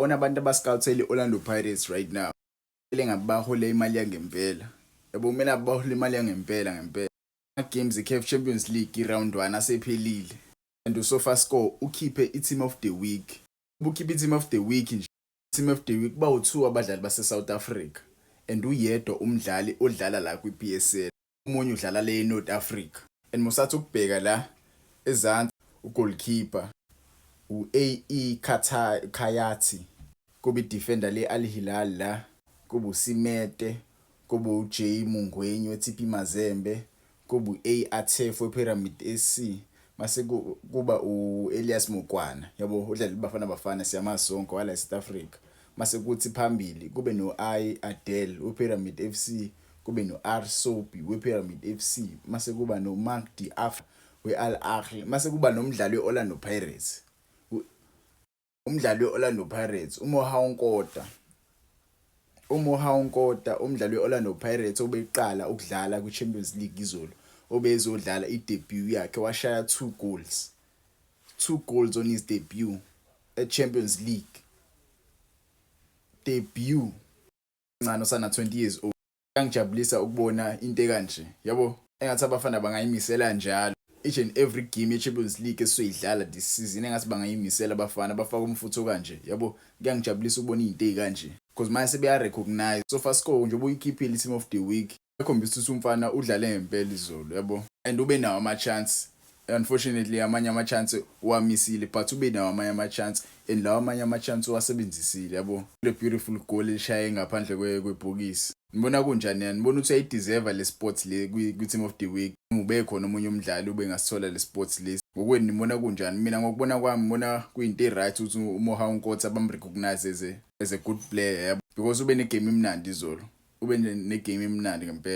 Bona abantu abascouthele i-Orlando Pirates right now, kumele ngabe bahole imali yangempela, yabo. Kumele ngabe bahole imali yangempela ngempela. Ama-games i-CAF Champions League i-round 1 asephelile and uSofaScore ukhiphe i-team of the week. Ukhiphe i-team of the week nje, team of the week bawu-2 abadlali base-South Africa and uyedwa umdlali odlala la kwi-PSL, omunye udlala le e-North Africa. And musathi ukubheka la ezansi, ugoalkeeper u-AE Kayati, kube i-defender le Al Hilal la, kube uSimete, kube uJ Mungwenyi we-TP Mazembe, kube u-A Atef we-Pyramid SC, mase kuba u-Elias Mokwana, yabo, udlala iBafana Bafana, siyamazi sonke wala eSouth Africa. Mase kuthi phambili kube no-I Adel we-Pyramid FC, kube no-R Sobi we-Pyramid FC, mase kuba no-Mark D Af we-Al Ahly, mase kuba nomdlali we-Orlando Pirates, umdlali we-Orlando Pirates uMohau Nkota, uMohau Nkota, umdlali we-Orlando Pirates obeqala ukudlala kwi-Champions League izolo, obezodlala i-debut yakhe, washaya 2 goals, 2 goals on his debut at Champions League debut, ncane osana 20 years old. Kuyangijabulisa ukubona into ekanje, yabo. Engathi abafana bangayimisela njalo each and every game ye-Champions League esizoyidlala this season. Engathi bangayimisela abafana, bafake umfutho kanje, yabo. Kuyangijabulisa ukubona izinto ezikanje because manje sebeya recognize SofaScore nje ubuyikhiphile i-team of the week, ekhombisa ukuthi umfana udlale ngempela izolo, yabo, and ube nawo ama-chance. Unfortunately amanye ama-chance uwamisile, but ube nawo amanye ama-chance and lawo amanye ama-chance uwasebenzisile, yabo. Le beautiful goal elishaye ngaphandle kwebhokisi. Nibona kunjani yani? Nibona ukuthi uyayideserve le spot le kwi-team of the week? Ube khona omunye umdlali ube ngasithola le spot lesi? Ngokwenu nibona kunjani? Mina ngokubona kwami ngibona kuyinto e-right ukuthi uMohau Nkota bam-recognize as a good player, yabo, because ube negame emnandi izolo, ube negame emnandi ngempela.